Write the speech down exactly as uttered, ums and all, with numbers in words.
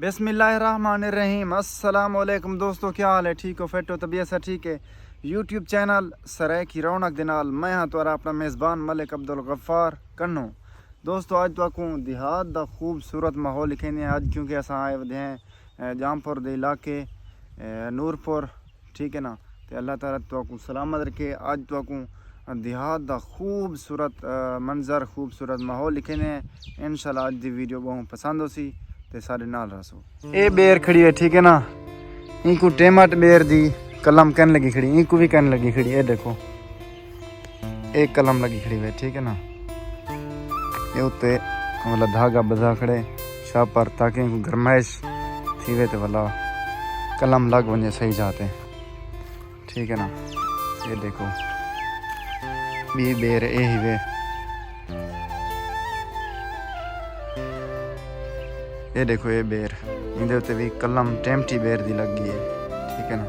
بسم اللہ الرحمن الرحیم۔ السلام علیکم دوستو، کیا حال ہے؟ ٹھیک ہو، فٹ ہو، طبیعت سا ٹھیک ہے؟ یوٹیوب چینل سرائیکی رونق دے نال میں ہاں تہاݙا اپݨا میزبان ملک عبدالغفار کنوں۔ دوستو، اڄ تہاکوں دیہات دا خوبصورت ماحول ݙکھیندے ہیں اڄ، کیونکہ اساں آئے ودے ہیں، اے، جام پور دے علاقے، اے، نور پور، ٹھیک ہے نا؟ تے اللہ تعالیٰ تہاکوں سلامت رکھے۔ اڄ تہاکوں دیہات دا خوبصورت، اے، منظر، خوبصورت ماحول ݙکھیندے ہیں۔ انشاءاللہ اڄ دی ویڈیو ٻہوں پسند ہوسی تے ساݙے نال رہسو۔ اے ٻیر کھڑی ہے، ٹھیک ہے نا؟ اینکوں ٹیمٹ ٻیر دی کلم کن لڳی کھڑی، اینکوں وی کن لڳی کھڑی۔ اے ݙیکھو، اے کلم لڳی کھڑی ہے، ٹھیک ہے نا؟ اے اتے ولا دھاڳا ٻدھا کھڑے، شاپر، تاکہ اینکوں گرمائش تھیوے تے ولا کلم لڳ ونڄے صحیح جاہ تے۔ ٹھیک ہے نا؟ اے ݙیکھو، ٻی ٻیر اے ہی وے۔ اے ݙیکھو، اے ٻیر، ایندے اتے وی کلم ٹیمٹی ٻیر دی لڳ ڳئی ہے۔ ٹھیک ہے نا؟